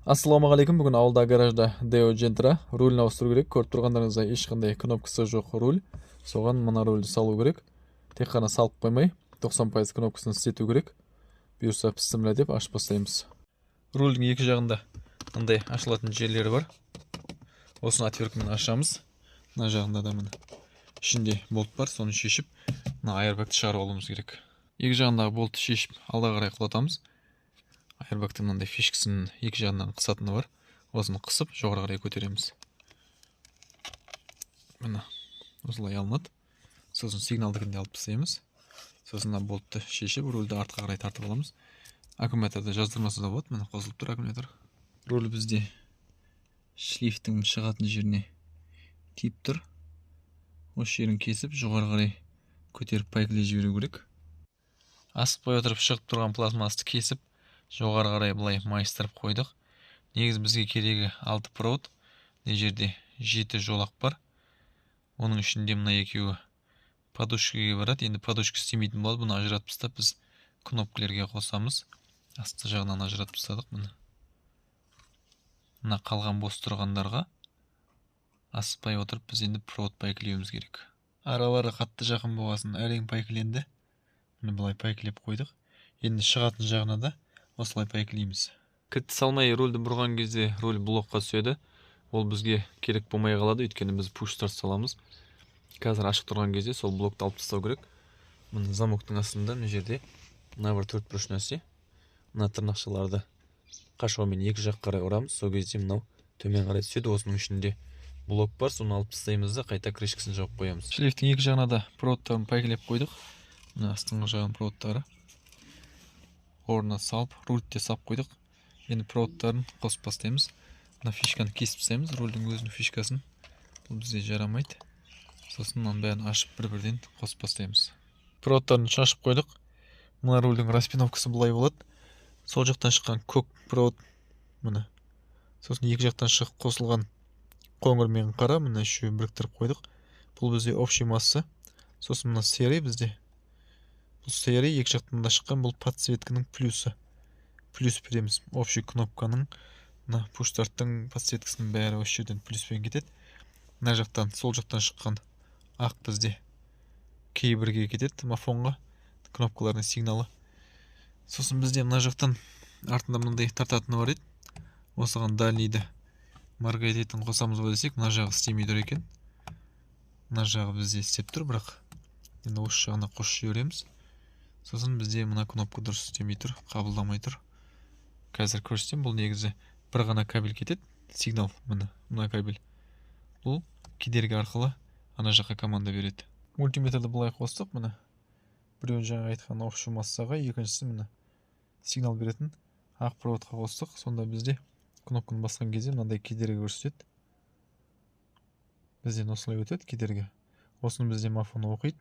Ассалаумағалейкум. Бүгін ауылда гаражда Daewoo Gentra рулін ауыстыру керек. Көріп тұрғандарыңыздай ешқандай кнопкасы жоқ руль. Соған мына рульді салу керек. Тек қана салып қоймай 90% кнопкасын істету керек. Бұйырса пісімлә деп ашып бастаймыз. Рульдің екі жағында мындай ашылатын жерлері бар. Осыны отверткамен ашамыз. Мына жағында да міне ішінде болт бар, соны шешіп мына аэрбагты шығарып алуымыз керек. Екі жағындағы болтты шешіп алға қарай құлатамыз. Аэрбагтың мынандай фишкасының екі жағынан қысатыны бар. Осыны қысып жоғары қарай көтереміз. Міне осылай алынады. Сосын сигналдікін де алып тастаймыз. Сосын мына болтты шешіп рульді артқа қарай тартып аламыз. Аккумуляторды жаздырмаса да болады. Міне қосылып тұр аккумулятор. Руль бізде шлифтің шығатын жеріне тиіп тұр. Осы жерін кесіп жоғары қарай көтеріп пайкілей жіберу керек. Асықпай отырып шығып тұрған пластмассты кесіп жоғары қарай былай майыстырып қойдық. Негізі бізге керегі 6 провод. Мына жерде 7 жолақ бар. Оның ішінде мына екеуі подушкаға барады. Енді подушка істемейтін болады. Бұны ажыратып тастап біз кнопкалерге қосамыз. Асты жағынан ажыратып тастадық міне. Мына қалған бос тұрғандарға асықпай отырып біз енді провод пайкілеуіміз керек. Аралары қатты жақын болғасын әрең пайкіленді. Міне былай пайкілеп қойдық. Енді шығатын жағына да осылай пайкілейміз. Кілтті салмай рульді бұрған кезде руль блокқа түседі. Ол бізге керек болмай қалады, өйткені біз пуш старт саламыз. Қазір ашық тұрған кезде сол блокты алып тастау керек. Міне замоктың астында мына жерде мына бір төрт бұрыш нәрсе. Мына тырнақшаларды қашаумен екі жаққа қарай ұрамыз. Сол кезде мынау төмен қарай түседі. Осының ішінде блок бар, соны алып тастаймыз да қайта крышкасын жауып қоямыз. Шлейфтің екі жағына да проводтарын пайкілеп қойдық. Мына астыңғы жағының проводтары орнына салып, рульді де салып қойдық. Енді проводтарын қосып бастаймыз. Мына фишканы кесіп тастаймыз, рульдің өзінің фишкасын. Бұл бізге жарамайды. Сосын мынаның бәрін ашып бір-бірден қосып бастаймыз. Проводтарын шашып қойдық. Мына рульдің распиновкасы былай болады. Сол жақтан шыққан көк провод міне. Сосын екі жақтан шығып қосылған қоңыр мен қара, мына үшеуін біріктіріп қойдық. Бұл бізде общий масса. Сосын мына серый бізде. Бұл серый екі жақтан да шыққан, бұл подсветканың плюсы. Плюс береміз. Общий кнопканың, мына пуш старттың подсветкасының бәрі осы жерден плюспен кетеді. Мына жақтан, сол жақтан шыққан ақ бізде кейбірге кетеді, мафонға, кнопкалардың сигналы. Сосын бізде мына жақтан артында мынандай тартатыны бар еді. Осыған дальнийді маргаритетін қосамыз ба десек, мына жағы істемей тұр екен. Мына жағы бізде істеп тұр, бірақ енді осы жағына қосып жібереміз. Сосын бізде мына кнопка дұрыс істемей тұр, қабылдамай тұр. Қазір көрсетемін, бұл негізі бір ғана кабель кетеді, сигнал міне, мына кабель. Бұл кедергі арқылы ана жаққа команда береді. Мультиметрді былай қостық, міне. Біреуін жаңа айтқан общий массаға, екіншісі міне сигнал беретін ақ проводқа қостық. Сонда бізде кнопканы басқан кезде мынандай кедергі көрсетеді. Бізден осылай өтеді кедергі. Осыны бізде мафон оқиды.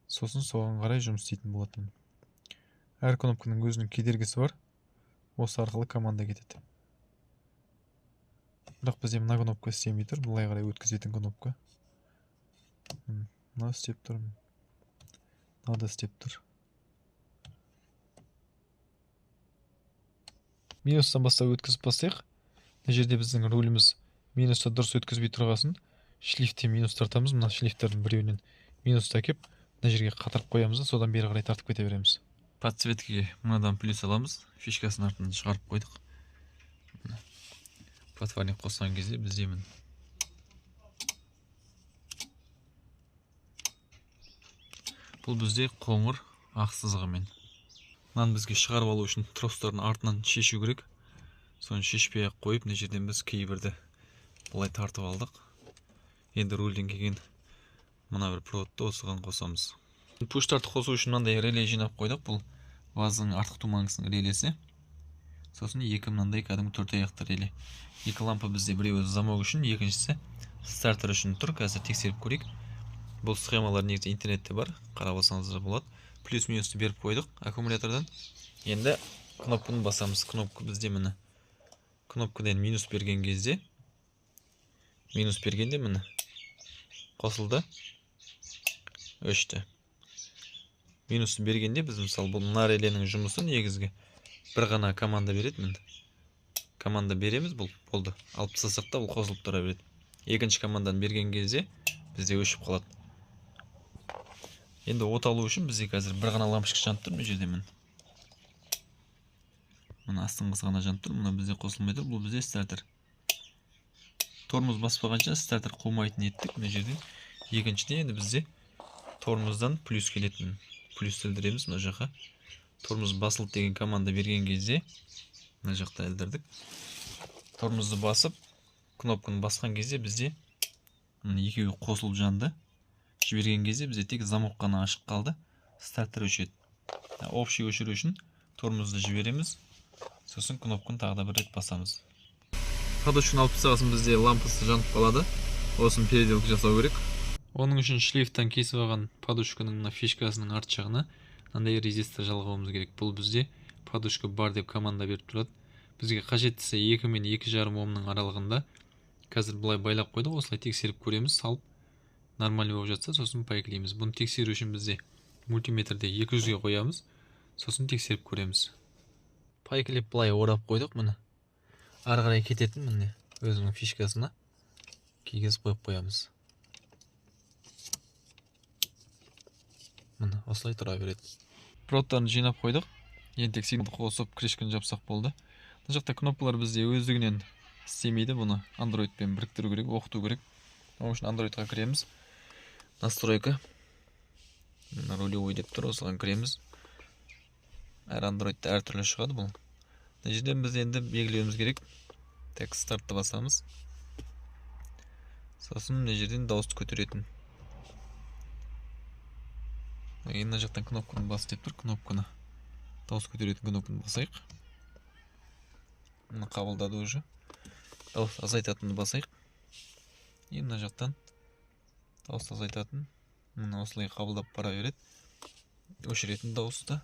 Сосын соған қарай жұмыс істейтін болатын. Әр кнопканың өзінің кедергісі бар. Осы арқылы команда кетеді. Бірақ бізде мына кнопка істемей тұр, былай қарай өткізетін кнопка. Мынау істеп тұр. Мынау да істеп тұр. Минустан бастап өткізіп бастайық. Мына жерде біздің руліміз минусты дұрыс өткізбей тұрғасын шлифтен минус тартамыз. Мына шлифтердің біреуінен минусты әкеп мына жерге қатырып қоямыз да, содан бері қарай тартып кете береміз. Подсветкеге мынадан плюс аламыз. Фишкасын артынан шығарып қойдық. Міне. Подфарник қосқан кезде бізде міне. Бұл бізде қоңыр ақ сызығымен. Мынаны бізге шығарып алу үшін тростардың артынан шешу керек. Соны шешпей ақ қойып, мына жерден біз кейбірді былай тартып алдық. Енді рульден келген мына бір проводты осыған қосамыз. Пуш-стартты қосу үшін мынандай реле жинап қойдық. Бұл ваздың артқы тумаңғысының релесі. Сосын екі мынандай кәдімгі төрт аяқты реле. Екі лампа бізде, біреуі замок үшін, екіншісі стартер үшін тұр. Қазір тексеріп көрейік. Бұл схемалар негізі интернетте бар, қарап алсаңыздар болады. Плюс минусты беріп қойдық аккумулятордан. Енді кнопканы басамыз. Кнопка бізде міне. Кнопкадан минус берген кезде, минус бергенде міне қосылды, өшті. Минусты бергенде біз мысалы бұл мына реленің жұмысы негізгі бір ғана команда береді міне. Команда береміз, бұл болды. Алып тастасақ та бұл қосылып тұра береді. Екінші команданы берген кезде бізде өшіп қалады. Енді от алу үшін бізде қазір бір ғана лампочка жанып тұр мына жерде міне. Мына астыңғысы ғана жанып тұр, мына бізде қосылмай тұр, бұл бізде стартер. Тормоз баспағанша стартер қумайтын еттік мына жерде. Екіншіден енді бізде тормоздан плюс келетін. Плюс ілдіреміз мына жаққа. Тормоз басылды деген команда берген кезде мына жақта ілдірдік. Тормозды басып, кнопканы басқан кезде бізде мына екеуі қосылып жанды. Жіберген кезде бізде тек замок қана ашық қалды, стартер өшеді. Общий өшіру үшін тормозды жібереміз, сосын кнопканы тағы да бір рет басамыз. Подушканы алып тастағасын бізде лампасы жанып қалады. Осыны переделка жасау керек. Оның үшін шлейфтан кесіп алған подушканың мына фишкасының арт жағына мынандай резистор жалғауымыз керек. Бұл бізде подушка бар деп команда беріп тұрады. Бізге қажеттісі 2 мен екі жарым омның аралығында. Қазір былай байлап қойдық, осылай тексеріп көреміз, салып нормальный болып жатса, сосын пайкілейміз. Бұны тексеру үшін бізде мультиметрде екі жүзге қоямыз, сосын тексеріп көреміз. Пайкілеп былай орап қойдық, міне. Ары қарай кететін міне өзінің фишкасына кигізіп қойып қоямыз. Міне осылай тұра береді. Проводтарын жинап қойдық. Енді тек сигналды қосып крышканы жапсақ болды. Мына жақта кнопкалар бізде өздігінен істемейді, бұны Android-пен біріктіру керек, оқыту керек. Оның үшін Android-ға кіреміз. Настройка. Мына рулевой деп тұр, осыған кіреміз. Әр Android-та әртүрлі шығады бұл. Мына жерден біз енді белгілеуіміз керек. Так, стартты басамыз. Сосын мына жерден дауысты көтеретін. Енді мына жақтан кнопканы бас деп тұр, кнопканы. Дауыс көтеретін кнопканы басайық. Мына қабылдады уже. Дауыс азайтатынды басайық. Енді мына жақтан дауыс азайтатын. Мына осылай қабылдап бара береді. Өшіретін дауысты.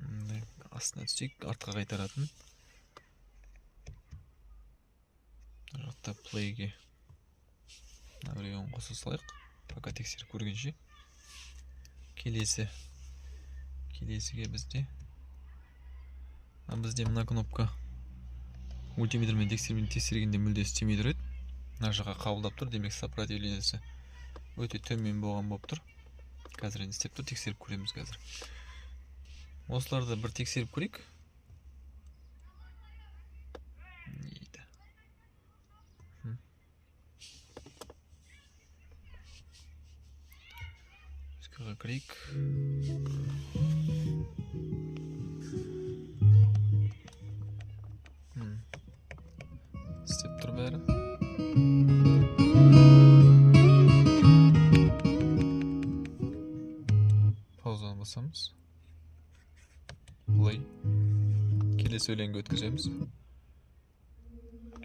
Мындай астына түсейік, артқа қайтаратын. Мына жақта плейге мына біреуін қоса салайық. Пока тексеріп көргенше. Келесіге бізде. Мына бізде мына кнопка мультиметрмен тексергенде мүлде істемей тұр еді. Мына жаққа қабылдап тұр, демек сопротивлениесі өте төмен болған болып тұр. Қазір енді істеп тұр, тексеріп көреміз қазір. Осыларды бір тексеріп көрейік. Не дейді? Музыкаға кірейік. Істеп тұр бәрі. Паузаны басамыз. Play. Келесі өлеңге өткіземіз.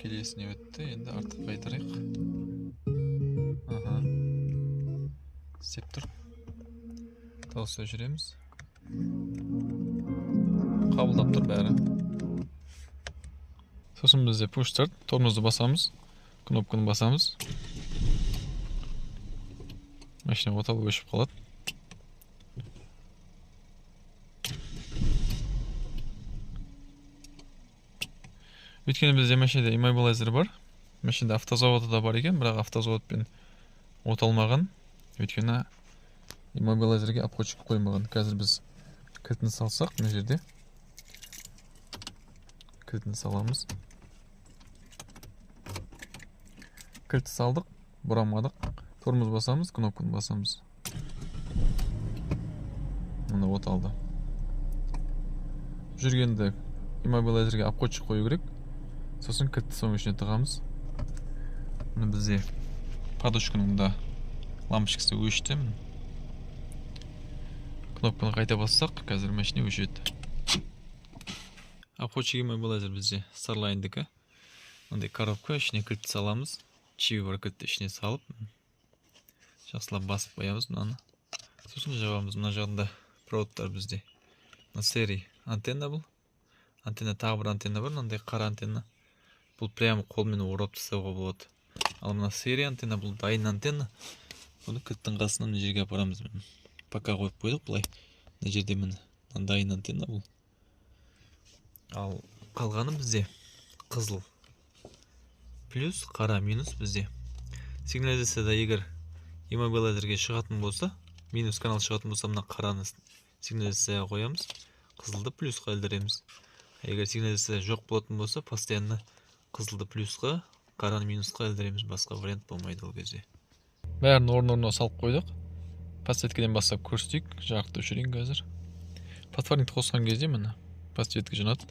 Келесіне өтті, енді артқа қайтарайық. Аха. Істеп тұр. Дауыс өшіреміз. Қабылдап тұр бәрі. Сосын бізде push start, тормозды басамыз, кнопканы басамыз. Машина от алып өшіп қалады. Өйткені бізде машинада иммобилайзер бар. Машинада автозаводы да бар екен, бірақ автозаводпен от алмаған. Өйткені иммобилайзерге обходчик қоймаған. Қазір біз кілтін салсақ, мына жерде кілтін саламыз. Кілтті салдық, бұрамадық. Тормоз басамыз, кнопканы басамыз. Мына от алды. Жүргенде иммобилайзерге обходчик қою керек. Сосын кілтті соның ішіне тығамыз. Міне бізде подушканың да лампочкасы өшті. Кнопканы қайта бассақ, қазір машина өшеді. Обходчик иммобилайзер бізде Starline-дікі. Мындай коробка, ішіне кілтті саламыз. Чигі бар кілтті ішіне салып, жақсылап басып қоямыз мынаны. Сосын жабамыз. Мына жағында проводтар бізде. Мына серий антенна бұл. Антенна, тағы бір антенна бар, мынандай қара антенна. Бұл прямо қолмен орап тастауға болады. Ал мына серий антенна, бұл дайын антенна. Бұны кілттің қасына мына жерге апарамыз. Пока қойып қойдық былай. Мына жерде міне, мына дайын антенна бұл. Ал қалғаны бізде қызыл плюс, қара минус бізде. Сигнализацияда егер иммобилайзерге шығатын болса, минус канал шығатын болса, мына қараны сигнализацияға қоямыз, қызылды плюсқа ілдіреміз. Егер сигнализация жоқ болатын болса, постоянно қызылды плюсқа, қараны минусқа ілдіреміз. Басқа вариант болмайды ол кезде. Бәрін орын-орнына салып қойдық. Подсветкеден бастап көрсетейік. Жарықты өшірейін қазір. Подфарникті қосқан кезде міне подсветка жанады.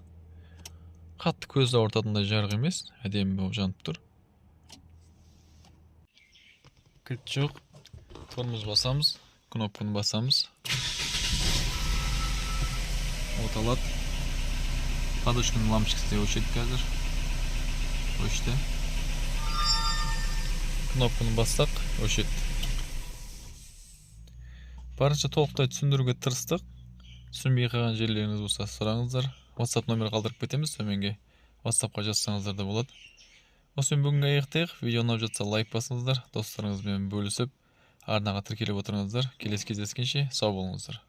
Қатты көзді ауыртатындай жарық емес, әдемі болып жанып тұр. Кілт жоқ. Тормоз басамыз, кнопканы басамыз. От алады. Подушканың лампочкасы да өшеді қазір. Өшті. Кнопканы бассақ, өшеді. Барынша толықтай түсіндіруге тырыстық. Түсінбей қалған жерлеріңіз болса, сұраңыздар. WhatsApp номер қалдырып кетеміз төменге. WhatsAppқа жазсаңыздар да болады. Осымен бүгінгі аяқтайық. Видео ұнап жатса, лайк басыңыздар, достарыңызбен бөлісіп, арнаға тіркеліп отырыңыздар. Келесі кездескенше сау болыңыздар.